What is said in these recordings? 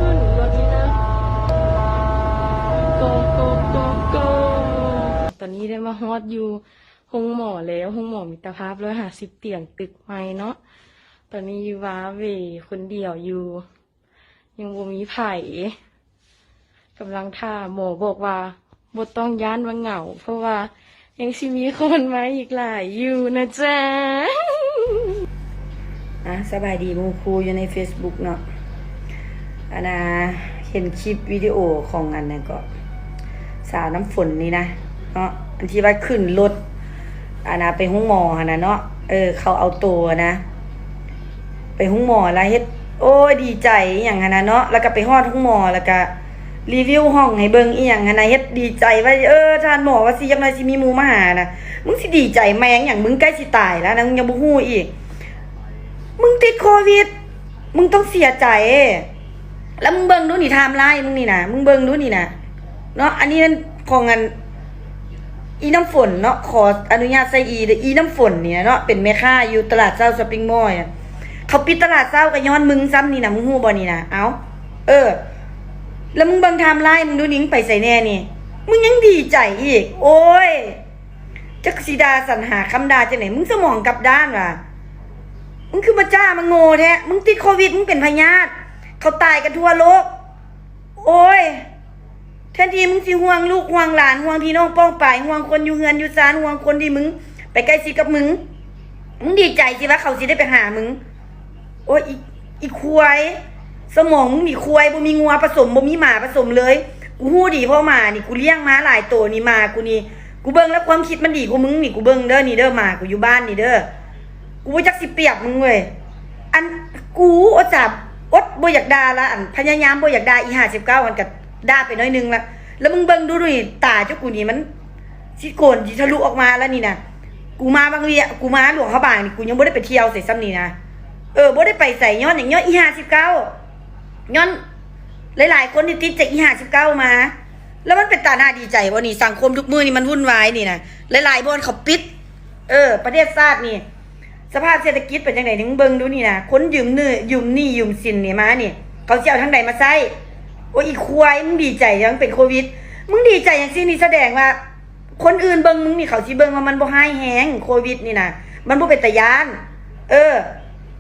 ລົດນີ້ນະ ໂກ ໂກ ໂກ ໂກ. ຕອນນີ້ໄດ້ມາຮອດຢູ່ໂຮງໝໍແລ້ວ, ໂຮງໝໍມິດຕະພາບ ຮ້ອຍຫ້າສິບຕຽງ ຕຶກໃໝ່ເນາະ. ຕອນນີ້ຢູ່ວ້າເຫວຄົນດຽວຢູ່ ຍັງບໍ່ມີໃຜ, ກຳລັງຖ້າ. ໝໍບອກວ່າບໍ່ຕ້ອງຢ້ານວ່າເຫງົາ ເພາະວ່າຍັງຊິມີຄົນມາອີກຫຼາຍຢູ່ນະຈ໊ະ. ອ່າ ສະບາຍດີໝູ່ຄູ່ຢູ່ໃນເຟສບຸກເນາະ. ອັນນ່າ ເຫັນຄລິບວິດີໂອຂອງອັນນັ້ນເກາະ ສາວນ້ຳຝົນນີ້ນະເນາະ, ອັນທີ່ວ່າຂຶ້ນລົດ ອັນນ່າ ໄປໂຮງໝໍຫັ້ນນະເນາະ. ເອີ ເຂົາເອົາໂຕຫັ້ນນະ ໄປໂຮງໝໍ ແລ້ວເຮັດ ໂອ້ຍ ດີໃຈອີ່ຫຍັງຫັ້ນນະເນາະ, ແລ້ວກໍໄປຮອດໂຮງໝໍ ແລ້ວກໍຣີວິວຫ້ອງໃຫ້ເບິ່ງອີ່ຫຍັງຫັ້ນນະ, ເຮັດດີໃຈວ່າ ເອີ ທ່ານໝໍ ວ່າຊິ ຈັກໜ້ອຍຊິມີໝູ່ມາຫານະ. ມຶງຊິດີໃຈແມ່ງຫຍັງ? ມຶງໃກ້ຊິຕາຍແລ້ວນະ, ມຶງຍັງບໍ່ຮູ້ອີກ ມຶງຕິດໂຄວິດ ມຶງຕ້ອງເສຍໃຈ. ແລ້ວມຶງເບິ່ງດູນີ້ ໄທມລາຍມຶງນີ້ນະ, ມຶງເບິ່ງດູນີ້ນະເນາະ. ອັນນີ້ມັນຂອງອັນ ອີນ້ຳຝົນເນາະ, ຂໍອະນຸຍາດໃສ່ອີເດີ ອີນ້ຳຝົນນີ້ນະເນາະ, ເປັນແມ່ຄ້າຢູ່ຕະຫຼາດເຊົ້າຊັອບປິງມໍລ. ເຂົາປິດຕະຫຼາດເຊົ້າກໍຍ້ອນມຶງຊ້ຳນີ້ນະ, ມຶງຮູ້ບໍ່ນີ້ນະ? ເອົ້າ ເອີ ແລ້ວມຶງເບິ່ງໄທມລາຍມຶງດູນີ້, ມຶງໄປໃສແດ່ນີ້? ມຶງຍັງດີໃຈອີກ. ໂອ້ຍ ຈັກຊິດ່າສັນຫາຄຳດ່າຈັ່ງໃດ? ມຶງສະໝອງກັບດ້ານຫວາ? ມຶງຄືມາຈ້າມາໂງ່ແທ້? ມຶງຕິດໂຄວິດ ມຶງເປັນພະຍາດ, ເຂົາຕາຍກັນທົ່ວໂລກ. ໂອ້ຍ ແທນທີ່ມຶງຊິຫ່ວງລູກຫ່ວງຫຼານ, ຫ່ວງພີ່ນ້ອງປ້ອງປາຍ, ຫ່ວງຄົນຢູ່ເຮືອນຢູ່ຊານ, ຫ່ວງຄົນທີ່ມຶງໄປໃກ້ຊິດກັບມຶງ, ມຶງດີໃຈຊິວ່າເຂົາຊິໄດ້ໄປຫາມຶງ. ໂອ້ຍ ອີ ອີຄວາຍ, ສະໝອງມຶງນີ້ຄວາຍ, ບໍ່ມີງົວປະສົມ, ບໍ່ມີໝາປະສົມເລີຍ. ກູຮູ້ດີ ເພາະໝານີ້ ກູລ້ຽງມາຫຼາຍໂຕນີ້, ໝາກູນີ້ ກູເບິ່ງແລ້ວຄວາມຄິດມັນດີກວ່າມຶງນີ້. ກູເບິ່ງເດີນີ້ເດີ, ໝາກູຢູ່ບ້ານນີ້ເດີ. ກູບໍ່ຈັກຊິປຽບມຶງເວີຍ. ອັນ ກູອຸດສ່າ ອົດບໍ່ຢາກດ່າລະ, ອັນ ພະຍາຍາມບໍ່ຢາກດ່າອີຫ້າສິບເກົ້າຫັ້ນ ກະດ່າໄປໜ້ອຍໜຶ່ງລະ. ແລ້ວມຶງເບິ່ງດູນີ້, ຕາເຈົ້າກູນີ້ມັນຊິໂກນຊິທະລຸອອກມາລະນີ້ນະ. ກູມາວັງວຽງ, ກູມາຫຼວງພະບາງນີ້ ກູຍັງບໍ່ໄດ້ໄປທ່ຽວໃສຊ້ຳນີ້ນະ. ເອີ ບໍ່ໄດ້ໄປໃສ. ຍ້ອນຫຍັງ? ຍ້ອນອີຫ້າສິບເກົ້າ. ຍ້ອນຫຼາຍໆຄົນນີ້ຕິດຈາກອີຫ້າສິບເກົ້າມາ. ແລ້ວມັນເປັນຕາໜ້າດີໃຈບໍ່ນີ້? ສັງຄົມທຸກມື້ນີ້ມັນວຸ່ນວາຍນີ້ນະ, ຫຼາຍໆບ່ອນເຂົາປິດ. ເອີ ປະເທດຊາດນີ້ ສະພາບເສດຖະກິດເປັນຈັ່ງໃດ? ມຶງເບິ່ງດູນີ້ນະ, ຄົນຢືມໜີ້ ຢືມໜີ້ຢືມສິນນີ້ມານີ້ ເຂົາຊິເອົາທາງໃດມາໃຊ້? ໂອ້ຍ ອີຄວາຍ, ມຶງດີໃຈຫຍັງເປັນໂຄວິດ? ມຶງດີໃຈຈັ່ງຊີ້ນີ້ ສະແດງວ່າຄົນອື່ນເບິ່ງມຶງນີ້ ເຂົາຊິເບິ່ງວ່າມັນບໍ່ຮ້າຍແຮງ. ໂຄວິດນີ້ນະ ມັນບໍ່ເປັນຕາຢ້ານ. ເອີ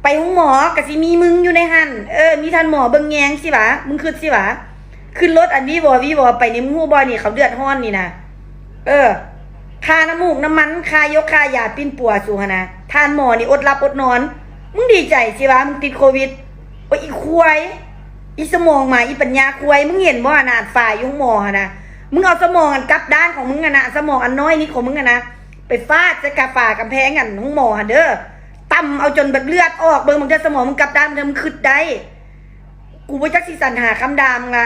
ໄປໂຮງໝໍກໍຊິມີມຶງຢູ່ໃນຫັ້ນ. ເອີ ມີທ່ານໝໍເບິ່ງແຍງຊິຫວາ? ມຶງຄິດຊິຫວາ? ຂຶ້ນລົດອັນວີວໍວີວໍໄປນີ້ ມຶງຮູ້ບໍ່ນີ້ ເຂົາເດືອດຮ້ອນນີ້ນະ. ເອີ ຄ່ານ້ຳມູກນ້ຳມັນ, ຄ່າຢົກຄ່າຢາປິ່ນປົວສູຫັ້ນນະ, ທ່ານໝໍນີ້ອົດຫຼັບອົດນອນ. ມຶງດີໃຈຊິວ່າມຶງຕິດໂຄວິດ? ໂອ້ຍ ອີຄວາຍ, ອີສະໝອງໝາ, ອີປັນຍາຄວາຍ. ມຶງເຫັນບໍ່ຫັ້ນນະ ຝາຢູ່ໂຮງໝໍຫັ້ນນະ? ມຶງເອົາສະໝອງອັນກັບດ້ານຂອງມຶງຫັ້ນນະ, ສະໝອງອັນນ້ອຍນິດຂອງມຶງຫັ້ນນະ ໄປຟາດໃສ່ກະຝາກຳແພງອັນໂຮງໝໍຫັ້ນເດີ. ຕຳເອົາຈົນແບບເລືອດອອກ. ເບິ່ງ ບາງເທື່ອສະໝອງມຶງກັບດ້ານ, ບາງເທື່ອມຶງຄິດໄດ້. ກູບໍ່ຈັກຊິສັນຫາຄຳດ່າມຶງລະ.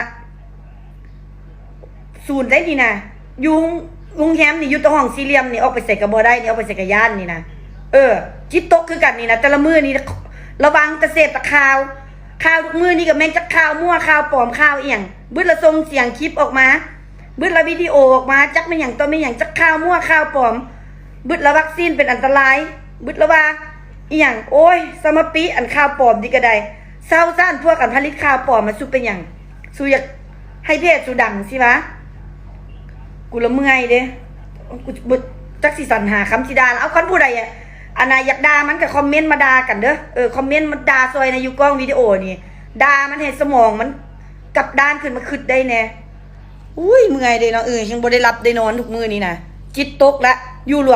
ສູນໄດ້ນີ້ນະ, ຢູ່ໂຮງ ໂຮງແຮມນີ້ ຢູ່ແຕ່ຫ້ອງສີ່ຫຼ່ຽມນີ້, ອອກໄປໃສກໍບໍ່ໄດ້ນີ້, ອອກໄປໃສກໍຢ້ານນີ້ນະ. ເອີ ຈິດຕົກຄືກັນນີ້ນະ, ແຕ່ລະມື້ນີ້ລະວັງແຕ່ເສບແຕ່ຂ່າວ. ຂ່າວທຸກມື້ນີ້ກໍແມ່ນຈັກຂ່າວມົ້ວ, ຂ່າວປອມ, ຂ່າວອີ່ຫຍັງ. ບຶດລະສົ່ງສຽງຄລິບອອກມາ, ບຶດລະວິດີໂອອອກມາ, ຈັກແມ່ນຫຍັງຕໍ່ແມ່ນຫຍັງ, ຈັກຂ່າວມົ້ວ, ຂ່າວປອມ. ບຶດລະວັກຊີນເປັນອັນຕະລາຍ, ບຶດລະວ່າອີ່ຫຍັງ. ໂອ້ຍ ສະມາປິ ອັນຂ່າວປອມນີ້ກໍໄດ້. ເຊົາຊະ ອັນພວກອັນຜະລິດຂ່າວປອມນະ, ສູເປັນຫຍັງ? ສູຢາກໃຫ້ເພຈສູດັງຊິວະ? ກູລະເມື່ອຍເດ້. ກູບໍ່ຈັກຊິສັນຫາຄຳຊິດ່າລະ. ເອົາ ຄັນຜູ້ໃດ ອັນນ່າ ຢາກດ່າມັນກໍຄອມເມັນມາດ່າກັນເດີ. ເອີ ຄອມເມັນມາດ່າຊ່ອຍໃນ ຢູ່ກ້ອງວິດີໂອນີ້. ດ່າມັນໃຫ້ສະໝອງມັນກັບດ້ານຂຶ້ນມາຄິດໄດ້ແດ່. ອຸ້ຍ ເມື່ອຍເດ້ເນາະ. ເອີ ຍັງບໍ່ໄດ້ຫຼັບໄດ້ນອນທຸກມື້ນີ້ນະ. ຈິດຕົກລະ. ຢູ່ຫຼວງ